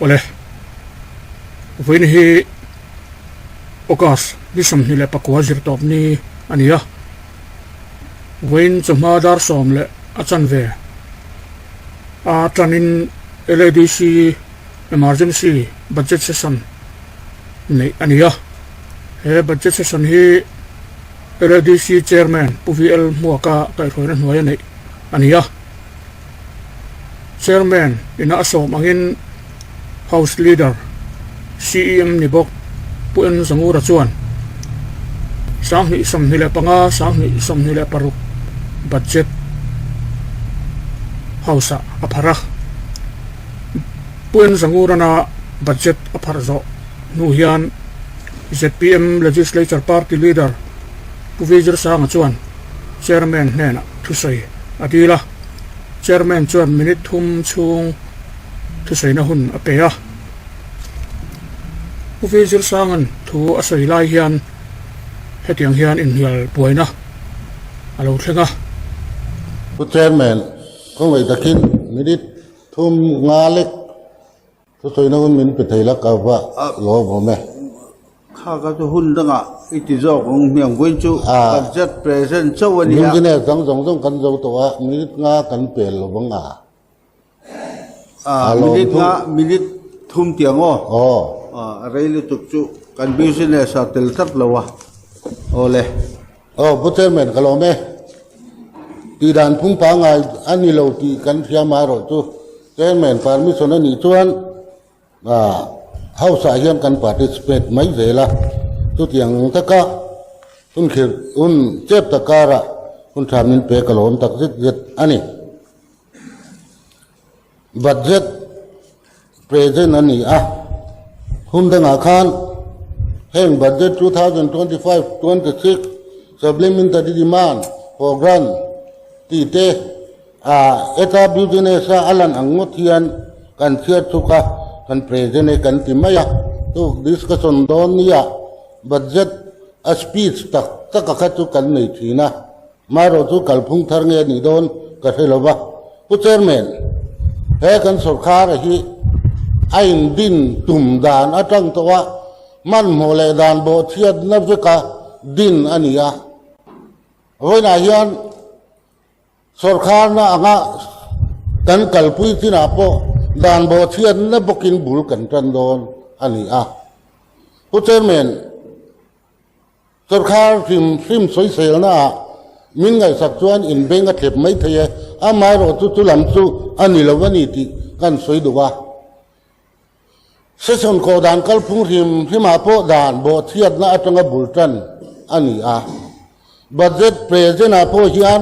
Awle, vawiin hi August ni 24 zirtawp ni a ni a, vawiin chawhma dar sawm leh a chanve a tanin LADC Emergency Budget Session neih a ni a, he Budget Session hi LADC Chairman Pu VL Hmuaka kaihhruaina hnuaia neih a ni a. Chairman ina a sawm angin House Leader CEM ni bawk Pu N Zangura chuan 2025, 2026 Budget House-ah a pharh a. Pu N Zangurana Budget a pharh zawh hnu hian zpm Legislature Party Leader Pu V Zirsanga chuan Chairman hnenah thusawi a dil a, Chairman chuan minute thum chhung thusawina hun a pe a. Pu V Zirsanga'n thu a sawi lai hian hetiang hian inhnial buaina a lo thleng a. Pu Chairman, khawngaih takin minute thum nga lek Thusawiina hun min pe thei la ka va lawm awm e. Kha ka chu hun dangah i ti zawk ang hmiang vawiin chu budget present chauh a nia. Business dang zawng zawng kan zo tawh a, minute nga kan pel lo vang a. A minute nga minute thum tiang aw. Aw. A rei lutuk chu kan business a tel tlat lo a. Aw le. Aw Pu Chairman ka lawm e. Tih dan phung pangngai a ni lo tih kan hria mai erawh chu Chairman permission a nih chuan House ah hian kan participate mai zel a, chutiang taka hun khirh hun chep tak karah hun tha min pe ka lawm tak zet zet a ni. Budget present a ni a, hun dangah khan heng budget 2025, 26 supplementary demand for grant tih te ah heta business a a lan ang ngawt hian kan chhiar chhuk a, kan present e kan ti mai a, chu discussion dawn nia budget a speech tak tak a kha chu kan nei thin a. Marawh chu kalphung thar nge a nih dawn ka hre lo va. Pu Chairman, he kan sawrkhar hi a indin tum dan atang tawh a, hmanhmawh leh dan bawhchhiatna veka din a ni a. Vawiinah hian sawrkharna anga kan kalpui chinah pawh dan bawhchhiatna bawkin bul kan tan dawn a ni a. Pu Chairman, Sawrkhar hrim hrim sawiselna ah min ngaihsak chuan inbeng a thlep mai thei e, amaherawh chu chu lam chu a ni lo a ni tih kan sawi duh a. Session kawh dan kalphung hrim hrimah pawh dan bawhchhiatna atanga bul tan a ni a. Budget present ah pawh hian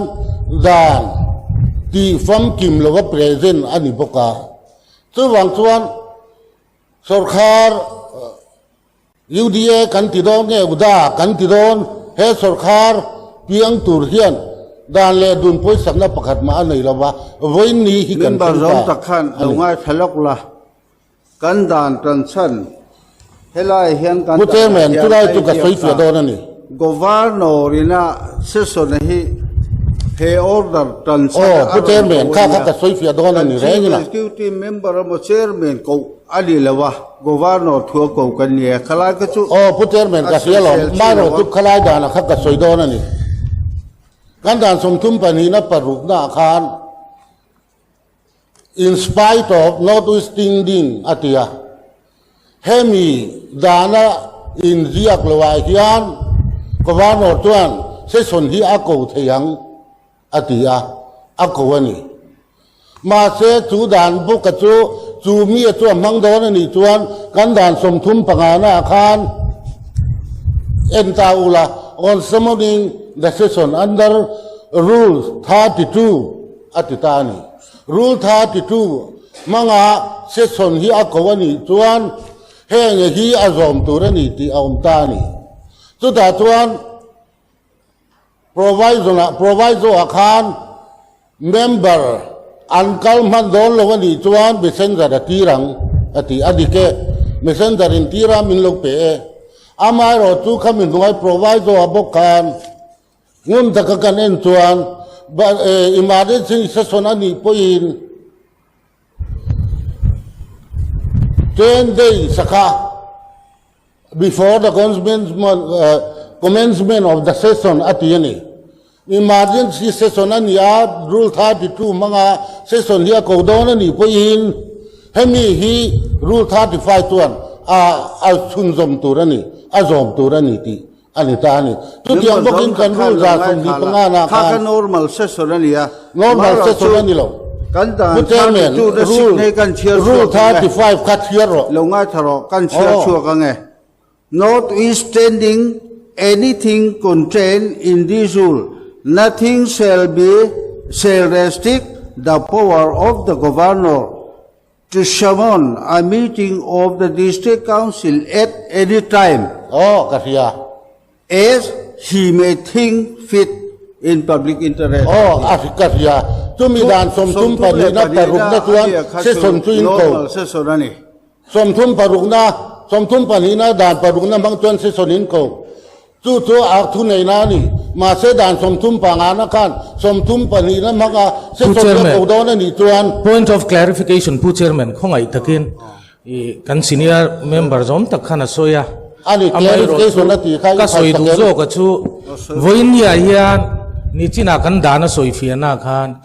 dan tih famkim lova present a ni bawk a. Chuvang chuan sawrkhar UDA kan ti dawn nge UDA kan ti dawn? He sawrkhar piang tur hian dan leh dun pawisakna pakhat mah a nei lo va, vawiin ni hi kan Member thleng zawng ta tak khan a lo ni. ngaithla lawk la, kan dan tan chhan helai hian kan Pu danah Chairman, hian chulai a chu ka inziak sawi fiah ta. dawn a ni. Governor ina session hi he order tan chhan Aw, a Pu rawn Chairman, ko kha a kha nia. ka sawi fiah dawn a Kan ni Chief reng ina. Executive Member emaw Chairman koh A ni lo a, Governor thu a ko kan ni e, khalai kha chu Aw, Pu Chairman, a ka hria lo, sawisel chi Marawh lo chu a. khalai danah kha ka sawi dawn a ni. Kan dan 32 na paruknaah khan In spite of notwithstanding a ti a, hemi dana inziak loah hian Governor chuan session hi a ko thei ang a ti a, a ko a ni. Mahse, chu dan buka chu chu mi a chu a hmang dawn a nih chuan kan dan 35 naah khan en ta ula, on summoning the session under Rule 32 a ti ta a ni. Rule 32 hmanga session hi a ko a nih chuan heng hi a zawm tur a ni tih a awm ta a ni. Chutah chuan Provision-ah proviso-ah khan member an kal hman dawn lo a nih chuan messenger a tir ang a ti. A dik e, messenger in tir a min lo pe e. Amaherawh chu khami hnuai proviso-ah bawk khan ngun taka kan en chuan emergency session a nih pawhin. 10 days kha before the commencement of the session a ti a ni. Emergency session a ni a, Rule 32 hmanga session hi a ko dawn a nih pawhin hemi hi Rule 35 chuan a a chhunzawm tur a ni, a zawm tur a ni tih a ni ta a ni. Chutiang bawkin kan Rule 25 na khan Normal session a ni a. Normal session a ni lo. Kan dan Pu Chairman, 32 Rule Rule 35 kha chhiar rawh. Lo ngaithla rawh, kan chhiar chhuak ang e. Notwithstanding anything contained in this rule, nothing shall be shall restrict the power of the Governor to summon a meeting of the District Council at any time. Aw, ka hria. As he may think fit in public interest. Aw, a ka hria. Chumi dan 34na parukna chuan session chu in ko. Normal session a ni. 36na, 32na dan parukna hmang chuan session in ko. Chu chu a thu neihna a ni. Mahse dan 35na khan 32na hmanga Pu session chu a Chairman. ko dawn a nih chuan. Point of clarification, Pu Chairman, khawngaih takin i kan senior member zawm tak khan a sawi a. A ni, Amaherawhchu clarification a tih kha i ka sawi phalsak duh em? zawk a chu vawinia hian nichinah kan dan a sawi fiahna khan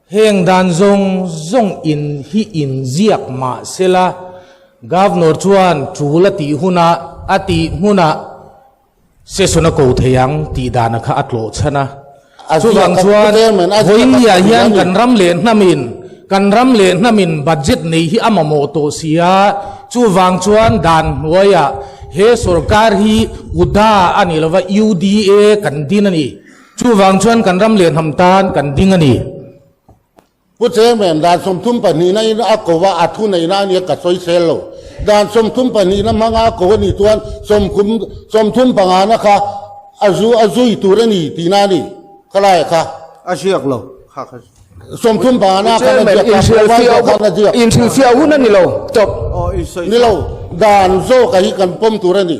Heng dan zawng zawng in hi inziak mah sela, Governor chuan tul a tih hunah a tih hmunah session a ko thei ang tih dana kha a tlawh chhan a. Chuvang chuan vawiinniah hian kan ram leh hnamin kan ram leh hnamin budget nei hi a mamawh tawh si a, chuvang chuan dan hnuaiah he sorkar hi UDA a ni lova UDA kan din a ni. Chuvang chuan kan ram leh hnam tan kan ding a ni. Pu Chairman, dan 32 na in a ko a, a thu neihna a nia ka sawi sel lo. Dan 32 na hmanga a ko a nih chuan sawmkhum 35 na kha a zu a zui tur a ni tihna a ni. Khalai kha. A ziak lo kha kha. 35 na khan a ziak kha, provide khan a ziak. Inhrilhfiah hun a ni lo. Chawp. Ni lo, dan zawk a hi kan pawm tur a ni.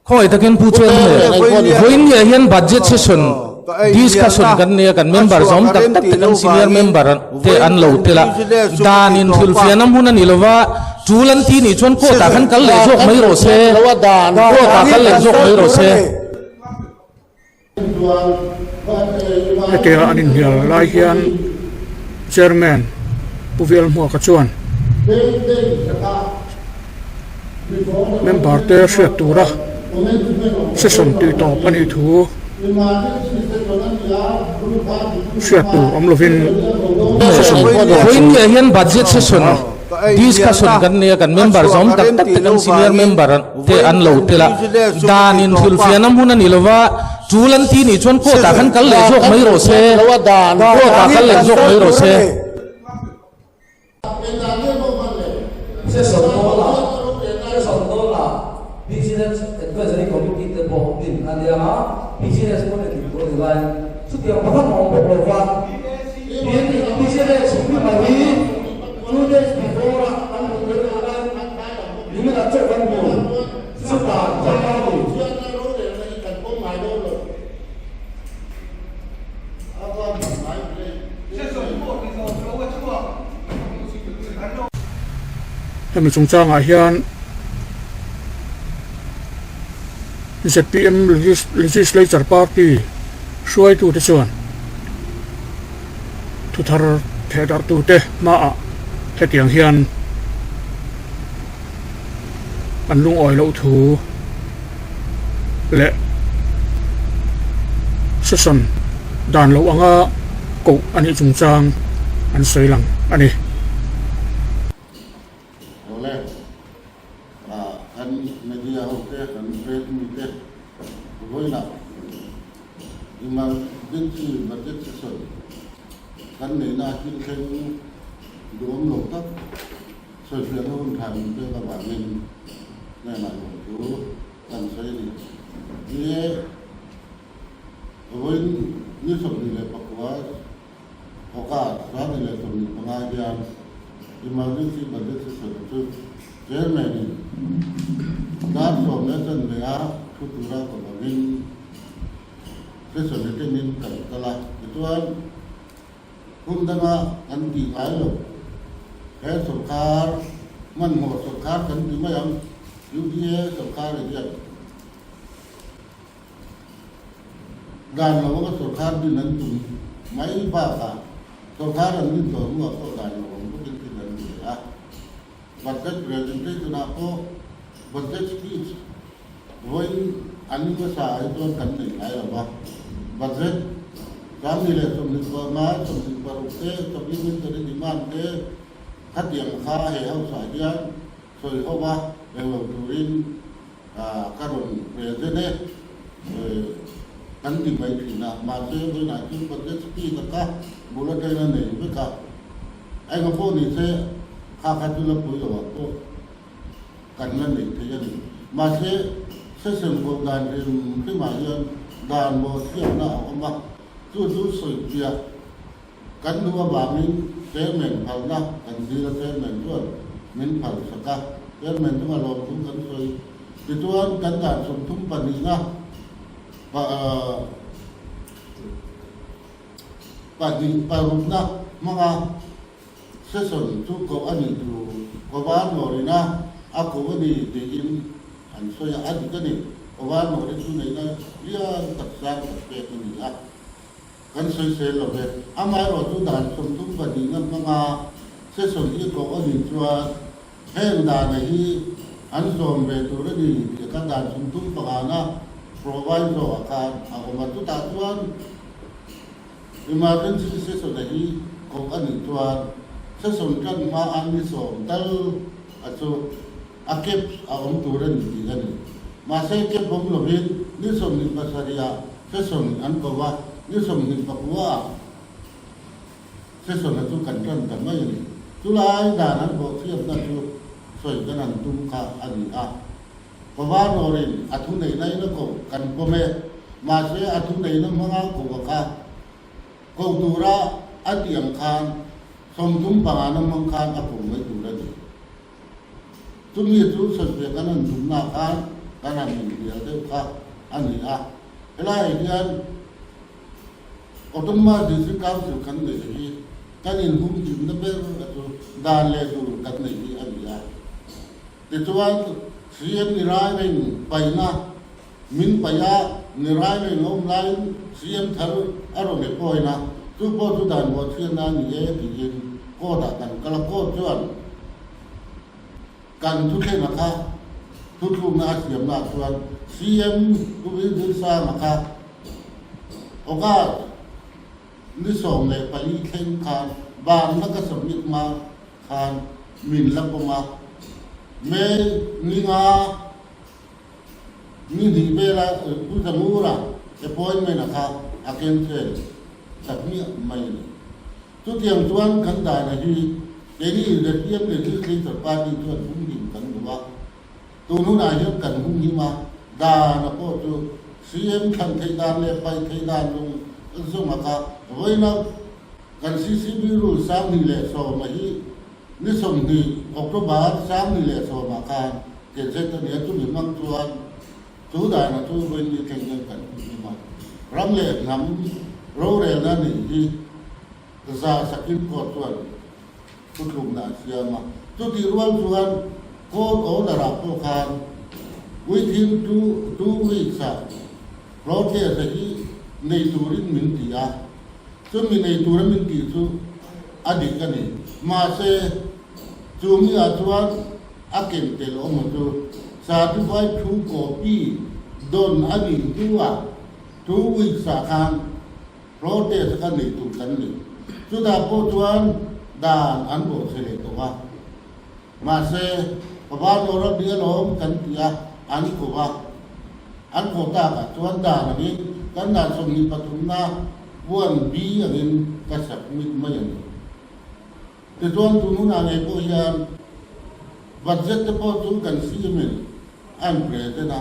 Khawngaih takin Pu Chairman, vawiinniah hian budget session discussion kan nei a, kan member zawm tak tak te kan senior member te an lo tel a, dan in hrilhfiahna hmun a ni lova, tul an ti nih chuan court ah khan kal leh zawk mai rawh se, court ah kal leh zawk mai rawh se. Hetia an inhnial lai hian Chairman Pu Velhmuaka chuan member te hriat tura session tih tawp a nih thu hriat tur awm lovin session Vawiinniah hian budget session discussion kan nei a, kan member zawm tak tak te kan senior member te an lo tel a, dan in hrilhfiahna hmun a ni lova, tul an ti nih chuan court ah khan kal leh zawk mai rawh se, court ah kal leh zawk mai rawh se. Session dawnah Session dawnah Business Advisory Committee te pawh din a nia a, Business pawn a din tur a ni lai. Chutiang pakhat a awm bawk lo va, tin Business hmuna hi two days before a an rawn tel leh lai Nimin ah chauh kan hmu chutah chuan a ni. Hemi chungchangah hian zpm Legislature Party hruaitute chuan thuthar thehdarhtute hmaah hetiang hian an lungawi loh thu leh session dan loh anga koh a nih chungchang an sawi lang a ni. Awle, kan media ho te, kan press mi te vawiinah emergency budget session kan neihna thil thleng duhawm lo tak Sawifiahna hun tha min pek avangin hnenah lawm chu kan sawi a ni. Ni e, vawiin ni 24 August 2025 hian Emergency Budget Session chu Chairman in dar sawm leh chanve a thu tura ka lovin session attend in kan kal a, tichuan Hun danga an tih ngai lo he sawrkar. Hmanhmawh sawrkar kan ti mai ang, UPA sawrkar hian dan lo anga sawrkar din an tum mai bakah sawrkar an din tawh hnuah pawh dan lo ang bawkin thil an ti leh a. Budget presentation ah pawh budget speech vawiin an hmasa ah hi chuan kan nei ngai lo va, budget 2025, 26 te supplementary demand te khatiang kha he house ah hian sawi ho va englo turin ka rawn present e kan ti mai thin a, mahse vawiinah chuan budget speech a kha bul atangin a nei vek a. Enga pawh ni se, kha kha chu la pui loh ah pawh kan la nei thei a ni. Mahse, session koh dan hrim hrimah hian dan maw chhiatna a awm a, chu chu sawi piah kan duh avangin chairman phalna kan zir a, chairman chuan min phal sak a, chairman chunga lawmthum kan sawi. Tichuan, kan dan 32na Pahnih parukna hmanga session chu koh a nih tur Governor-ina a koh a ni tiin an sawi a, a dik a ni. Governor-i chu neihna lian tak sang tak pek a ni a, kan sawisel lo ve. Amaherawhchu dan 32na hmanga session hi koh a nih chuan Heng dana hi an zawm ve tur a ni tih kha dan 35na proviso ah khan a awm a, chutah chuan emergency session a hi koh a nih chuan session tan hma a ni sawm tal a chu a cap a awm tur a ni tih a ni. Mahse cap awm lovin ni 27 ah session an ko a, ni 29 ah Session-a chu kan tan ta mai a ni. Chulai dan an bawhchhiatna chu sawi kan han tum kha a ni a. Governor-in a thuneihna in a koh kan pawm e. Mahse a thuneihna hmanga koh a kha koh tura a tih ang khan 35 na hmang khan a koh mai tur a ni. Chumi chu sawi ve kan han tumna khan kan han inhnial deuh kha a ni a. Helaiah hian Autonomous District Council kan neih hi kan inhumhimna ber a chu dan leh dur kan neih hi a ni a. Tichuan, CM ni Raireng paihna min paih a, ni Raireng a awm laiin CM thar a rawn e point a, chu pawh chu dan buathiatna a ni e tiin court ah kan kal a, court chuan kan thuthleng a kha thuthlukna a siamna ah chuan CM Pu Vilzilsanga kha August ni 14 thleng khan banna ka submit hma khan min la pawm a, May ni nga ni hnih vela Pu Zangura appointment a kha a cancel ta hmiah mai a ni. Chutiang chuan kan dana hi keini ZPM Legislature Party chuan humhim kan duh a. Tun hunah hian kan humhim a, dan a pawh chu CM thlan theih dan leh paih theih dan lung zawng a kha vawiina kan CCB rule 2010 a hi ni 20 October 2010 ah khan gazette a nia chumi hmang chuan chu dan a chu vawiin ni thleng hian kan humhim a. Ram leh hnam rorelna nih hi za sakin court chuan Thuthlukna a siam a. Chutih rual chuan court order-ah pawh khan within two weeks-ah protest a hi nei turin min ti a, chumi nei tura min tih chu a dik a ni. Mahse, chu miah chuan a ken tel awm chu certified true copy dawn a nih hnuah two weeks-ah khan Protest kha nei tur kan ni. Chutah pawh chuan dan an bawh chhe leh tawh a. Mahse, Papa Nora bia lawm kan ti a, an ko a. An ko takah chuan dan angin kan dan 23 na one B angin ka submit mai a ni. Tichuan tun hunah ngei pawh hian budget te pawh chu kan CM in a in present a,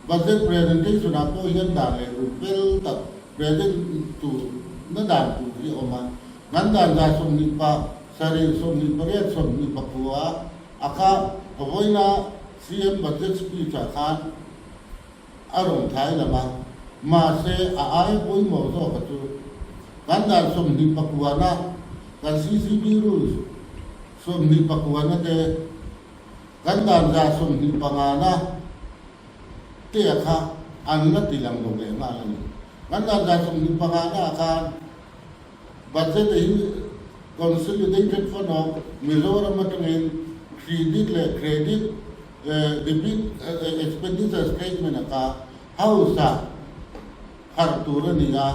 budget presentation ah pawh hian dan leh rul fel tak present tur na dan tur hi a awm a, kan dan za 27, 28, 29 a kha vawiina CM budget speech ah khan a rawn thai lam a, mahse a aia pawimawh zawk a chu kan dan 29 na kan CCB rules. 29 na te kan dan 125 na te kha an la ti lang lo leh nghal a ni. Kan dan 125 na ah khan budget hi Consolidated Fund of Mizoram atangin credit leh credit debit expenditure statement a kha House ah pharh tur a ni a.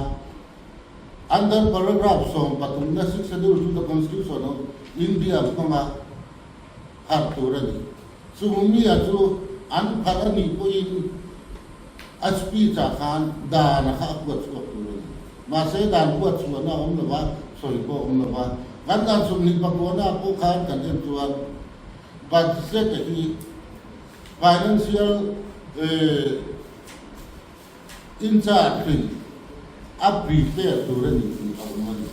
Under paragraph 13 na Sixth Schedule to the Constitution of India hmanga pharh tur a ni. Chung mia chu an pharh a nih pawhin a speech ah khan dan a kha a kuat chhuak tur a ni. Mahse dan kuat chhuahna a awm lo va, sawi pawh a awm lo va. Kan dan 29 ah pawh khan kan en chuan budget hi financial In charge in a prepare tur a ni tih a awm a ni.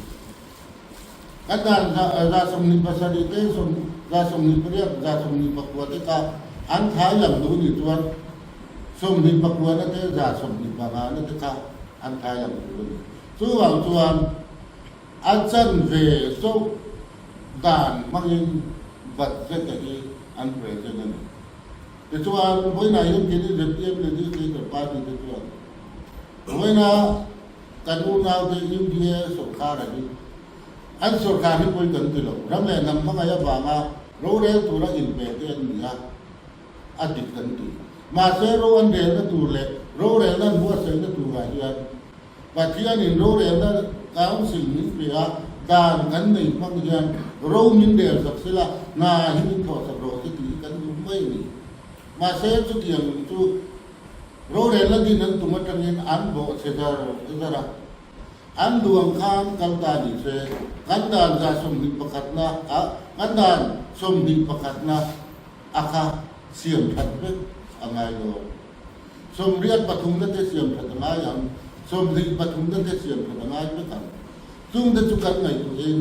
Kan dan 27 te, 28, 29 te kha an thai lang duh nih chuan 29 na te, 25 na te kha an thai lang tur a ni. Chuvang chuan a chanve chauh dan hmangin budget-a hi an present a ni. Tichuan, vawiinah hian kei ni zpm Legislature Party te chuan vawiina kan unaute UDA sawrkar hi an sawrkar hi pawi kan ti lo. Ram leh hnam hmangaih avanga rorel tura inpe te an ni a, a dik kan ti. Mahse, ro an relna tur leh rorelna an buatsaihna turah hian Pathianin rorelna Council min pe a, dan kan nei hmang hian ro min rel sak sela, hna hi min thawh sak rawh se tih hi kan duh mai a ni. Mahse, chutiang chu rorelna din an tum atangin an bawh chhe zar zar a. An duh ang khan kal ta ni se, kan dan 21 na a, kan dan 21 na a kha siam that vek a ngai lo. 83 na te siam that a ngai ang, 23 na te siam that a ngai vek ang. Chung te chu kan ngaihtuahin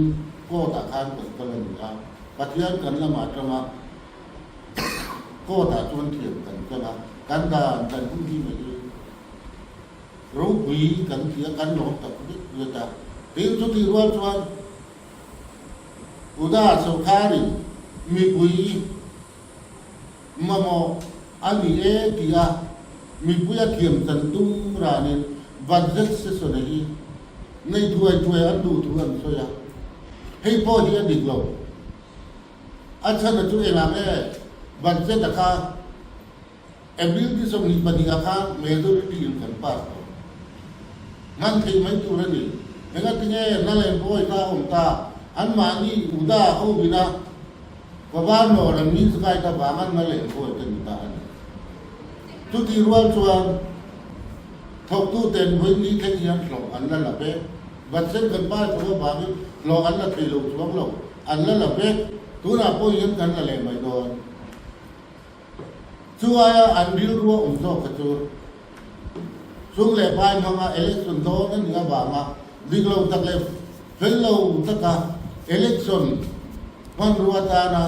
court ah khan kan kal a ni a, Pathian kan lamah atanga court ah chuan thiam kan kal a, kan dan kan hun hi mai hi ropui kan ti a, kan lawm tak vek vek a. Tin, chutih rual chuan Uda sawrkharin mipui Mamawh a ni e tia mipui a thiam chan tum ranin budget session a hi nei thuai thuai an duh thu an sawi a, hei pawh hi a dik lo. A chhan a chu engah nge budget a kha April ni 22 ah khan majority in kan pass tawh. Hman theih mai tur a ni. Engatinge Naleng Boy kha a awm ta, anmahni Uda ho bina Governor an min zgai ta vang an Naleng Boy te ni ta a ni. Chutih rual chuan thawktu ten vawi ni thleng hian hlawh an la la vek. Budget kan pass loh avangin hlawh an la thei lo chuang lo, an la la vek. Tunah pawh hian kan la leh mai dawn. Chu aia an rilru a awm zawk kha chu sum leh pai hmanga election dawn a nih avanga dik lo tak leh fel lo taka election hmanrua atana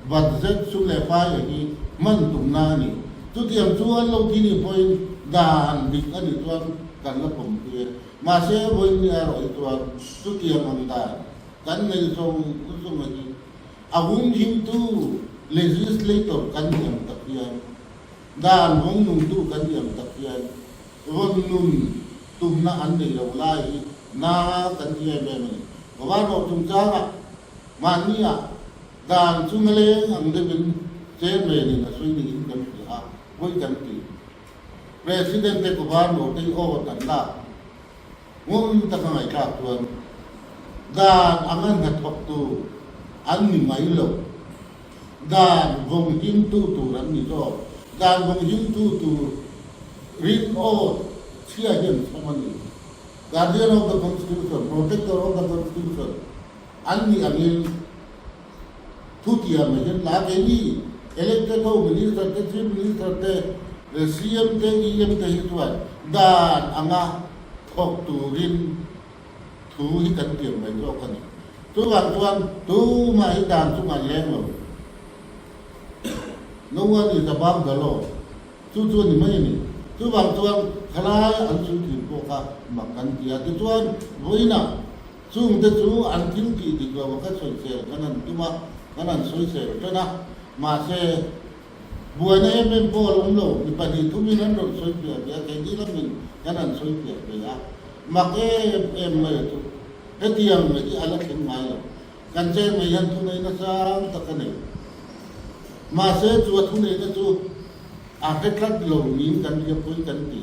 budget sum leh pai a hi hman tumna a ni. Chutiang chu an lo ti nih pawhin dan dik a nih chuan kan la pawm pui e. Mahse vawiin ni erawh hi chuan chutiang ang dan kan nei zawng zawng a hi. A humhimtu legislator kan ni ang tak hian, dan vawngnungtu kan ni ang tak hian rawn nun tumna an nei lo lai hi na kan ti em em a ni. Governor chungchangah mahnia dan chu ngaleng ang deuhin chairman in a sawi niin kan hria a, vawi kan ti. President te Governor te hi aw tan lak Ngun taka ngaihthlak chuan dan anga hnathawktu an ni mai lo. Dan vawnghimtu tur an ni zawk. Dan vawnghimtu tur rinawt chhia hian chhawm a ni. Guardian of the Constitution, Protector of the Constitution an nih angin thutiam ah hian la keini elected ho Minister te, Chief Minister te, CM te, EM te hi chuan dan anga thawk turin thu hi kan tiam mai zawk a ni. Chuvang chuan tumah hi dan chungah an leng lo. No one is above the law. Chu chu a ni mai a ni. Chuvang chuan khalai an sawi thin pawh kha mak kan ti a. Tichuan vawiinah chungte chu an thil tih dik lo a kha sawisel khan an tum a. kan han sawisel ṭan a, mahse, buaina em em pawh a awm lo, mi pahnih thumin an rawn sawi fiah ve a, keini lamin kan han sawi fiah ve a, mak em em mai a chu, hetiang mai hi a la thleng ngai lo, kan cheng mai hian thuneihna sang tak a nei. Mahse, chu a thuneihna chu a hre tlat lo niin kan hriatpui kan ti.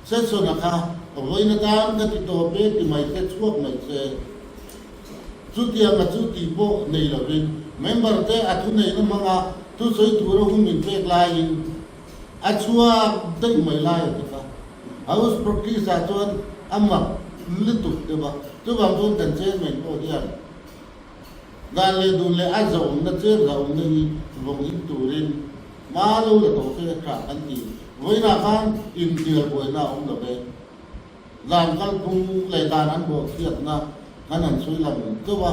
Session-a kha vawiin atan ka ti tawp e ti mai se, chhuak mai se. Chutianga chu tih pawh nei lovin member te a thuneihna hmanga thusawi tura hun min pek laiin a chhuak daih mai lai a ti kha. House practice ah chuan a mak lutuk deuh a, chuvang chuan kan chairman pawh hian dan leh dun leh a zawmna chair zahawmna hi vawng in turin hma lo la tawh se tha kan ti. Vawiinah khan inhnial buaina a awm lo ve. Dan kalphung leh dan an bawhchhiatna kan han sawi lang chauh a,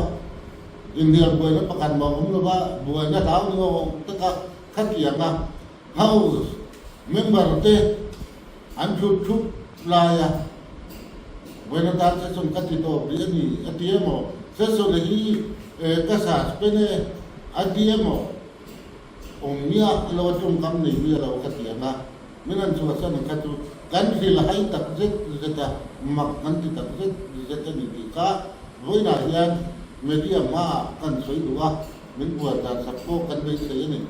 inhnial buaina pakhat mah awm lova buaina hlau ni awm taka khatianga House member te an thut thup laia buaina tan session ka ti tawp rih a ni a ti emaw, session hi ka suspend e a ti emaw, awm miah lo a tawngkam nei miah lo ka ti ang a, min han chhuahsan ang kha chu kan hrilh hai tak zet zet a, mak kan ti tak zet zet a ni tih kha vawiinah hian media hmaah kan sawi duh a, min buai dan sak pawh kan beisei a ni.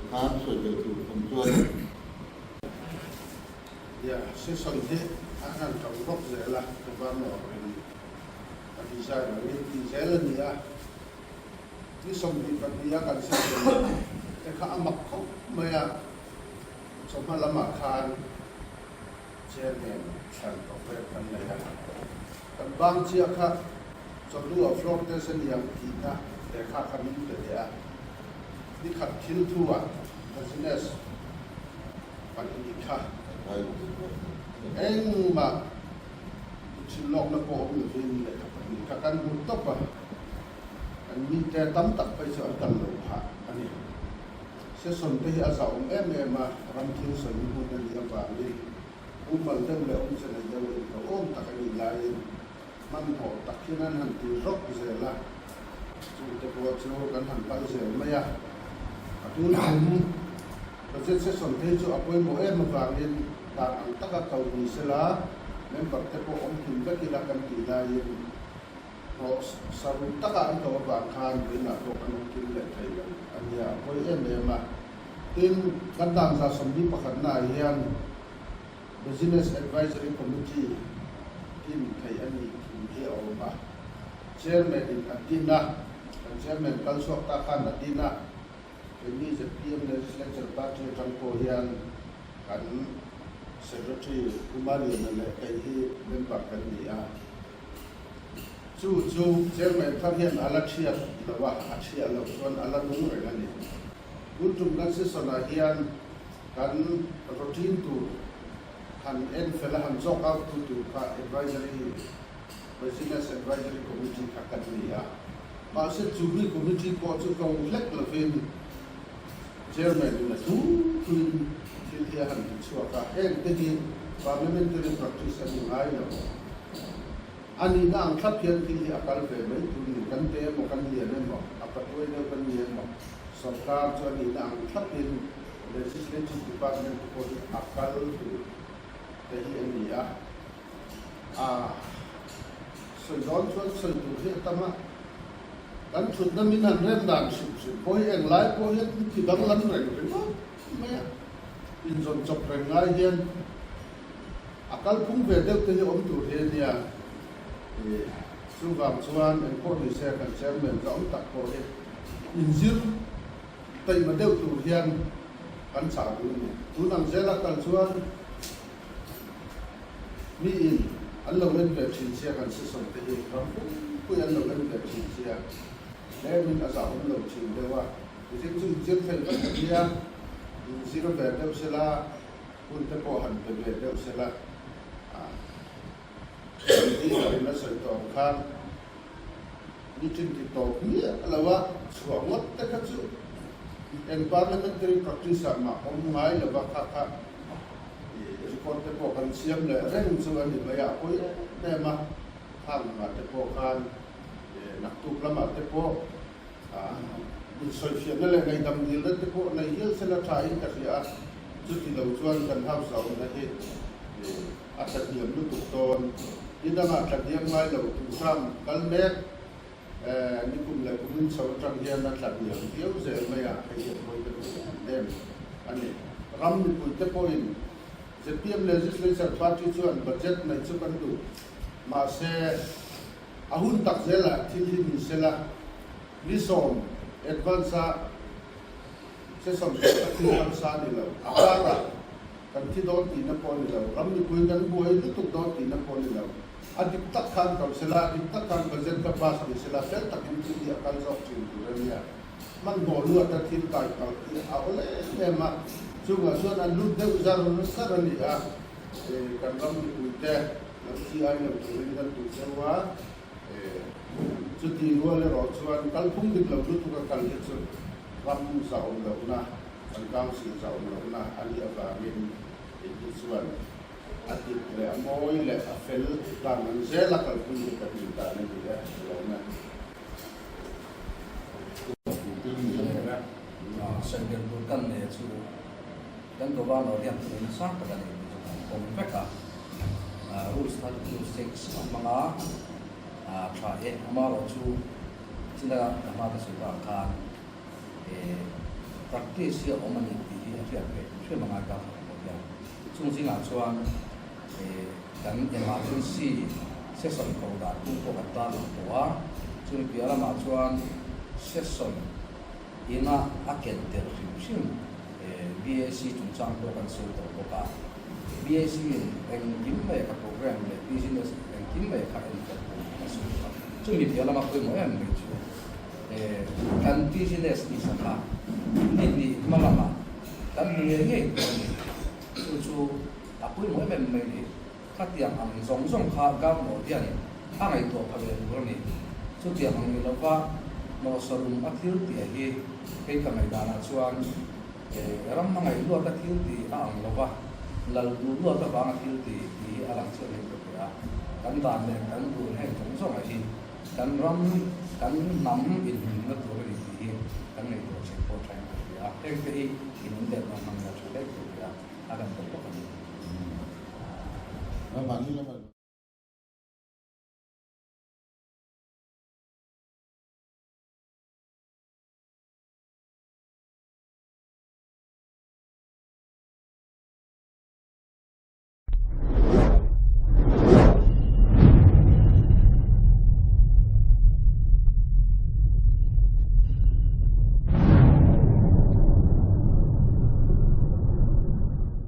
Khan sawi ve tur awm chuan. Ia, session hi a han tang bawk zel a, Governor in a design angin tih zel a ni a. Ni 22 a kan session te kha a mak khawp mai a, chawhma lamah khan chairman thlan program kan nei a, kan bang chiah kha chawhnu ah floor test a ni ang tihna lehkha kha min pe leh a, ni khat thil thu ah business pahnih kha engmah chhilhlawkna pawh awm lovin lehkha pahnih kha kan hmu tawp a. Kan mite tam tak phei chu an kal lo phah a ni. Session te hi a zahawm em em a, ram thil sawi hmun a nih avangin mumal deuh leh awmze nei deuh in lo awm tak a nih laiin hmanhmawh tak hian an han ti rawk zel a, chungte pawh chu kan han pal zel mai a. A tun kum budget session te hi chu a pawimawh em avangin dan ang taka ko ni sela member te pawh awm kim vek ila kan tih laiin Hlawh saruk takah an ko avang khan vawiinah pawh kan awm kim leh thei lo a nia, a pawi em em a. Tin, kan dan 21 naah hian Business Advisory Committee din theih a nih thu hi a awm a. Chairman in a din a, kan Chairman kal chhuak ta khan a din a, keini zpm Legislature Party atang pawh hian kan Secretary Kumaliana leh kei hi member kan ni a. Chu chu Chairman thar hian a la thiat lo a, a thiah loh chuan a la nung reng a ni. Tun tum kan session-ah hian kan routine tur han en fel a, han zawk out tu tur kha Advisory, Business Advisory Committee kha kan ni a. Mahse chu mi committee pawh chu ko hlek lovin Chairman in a thu thuin thil hi a han ti chhuak a, heng te hi parliamentary practice a ni ngai lo. A nihna ang thlap hian thil hi a kal ve mai tur ni, kan te emaw kan lian emaw, a patuai deuh kan ni emaw, sorkar chu a nihna ang thlapin legislative department te pawh hi a kal tur te hi a ni a. A sawi dawn chuan sawi tur hi a tam a, kan thutna min han rem dan hrim hrim pawh hi englai pawh hian thi danglam reng ringawt mai a, inzawn chawp reng lai hian A kalphung ve deuh te hi awm tur hi a nia. Ih, chuvang chuan engpawh ni se kan chairman ka awm tak pawh hi inzir taihma deuh tur hian kan chah duh a ni. Tun ang zela kal chuan mi in an lo en ve thin sia kan session te hi ram pumpui an lo en ve thin sia tlemin a zahawm lo thin deuh a. Mihring chu inzir thei vek a nia, inzir ve deuh sela. Hun te pawh han pe ve deuh se la, leader in a sawi tawh ang khan meeting ti tawp miah lo a chhuah ngawt te kha chu eng parliamentary practice ah mah awm ngai lo va, kha kha record te pawh kan siam leh reng chu a ni mai a, a pawi em em a, khang ah te pawh khan naktuk lamah te pawh. Insawifiahna leh ngaihdam dilna te pawh nei hial sela tha in ka hria a, chuti lo chuan kan house a awmna hi a tlahniam lutuk dawn. Ni dangah tlahniam ngai lo tumhram kal mek nikum leh kumin chho atang hian a tlahniam viau zel mai a, hei hi a pawi ka ti em em a ni. Ram mipuite pawhin zpm Legislature Party chuan budget neih chu kan duh, mahse a hun tak zelah thil hi ni sela, Ni sawm advance a session pawh ka thil harsa a ni lo, a karah kan thi dawn tihna pawh a ni lo, ram mipui kan buai lutuk dawn tihna pawh a ni lo. A dik tak khan ko sela, a dik tak khan budget kha pass ni sela, fel takin thil hi a kal zawk thin tur a nia. Hmanhmawh luata thil kai palh hi a awl em em a, chungah chuan an lut deuh zar zar a ni a, kan ram mipuite lo chi ai lo turin kan duh deuh a. Chuti rual erawh chuan kalphung dik lo lutuk a kal hi chu ram zahawm lohna, kan council zahawm lohna a nih avangin kei hi chuan a dik leh a mawi leh a fel dan ang zela kalpui hi ka duh dan a ni e, ka lawm e. Sawiber tur kan nei chu kan Governor hian thuneihna sang tak a nei tih chu kan pawm vek a. Rules 32 6 a hmang a, tha e. Amaherawhchu china ka hma ka sawi vang khan practice hi a awm a ni tih hi a hriat ve hrim a ngai ta khawp pawh hian. Chung zingah chuan kan emergency session ko dan tum pawh kan tarlang tawh a, chumi piah lamah chuan session ina a ken tel hrim hrim BAC chungchang pawh kan sawi tawh bawk a. BAC in engkim mai kha program leh business engkim mai kha en fel tur a sawi tawh a. Chumi piah lama pawimawh em mai chu kan business ni sakha ni hnih hma lamah kan hmu ngei ngei tur a ni. Chu chu a pawimawh em em mai ni. Khatiang ang zawng zawng kha Governor hian a ngaihtuah pha ve tur a ni. Chutiang ang ni lova Mawhsawlum a thil tih hi kei ka ngaihdanah chuan ram hmangaih luat a thil tih a ang lova, lal duh luat avanga thil tih tih hi a lang chiah leh tawh hle a. Kan dan leh kan rul heng zawng zawngah hi kan ram, kan hnam inhimna tur a ni tih hi kan ngaihtuah chhek pawh thain ka hria a. Hengte hi inunletna hmangin a tha hle tur hle a, a kan tawh bawk a ni.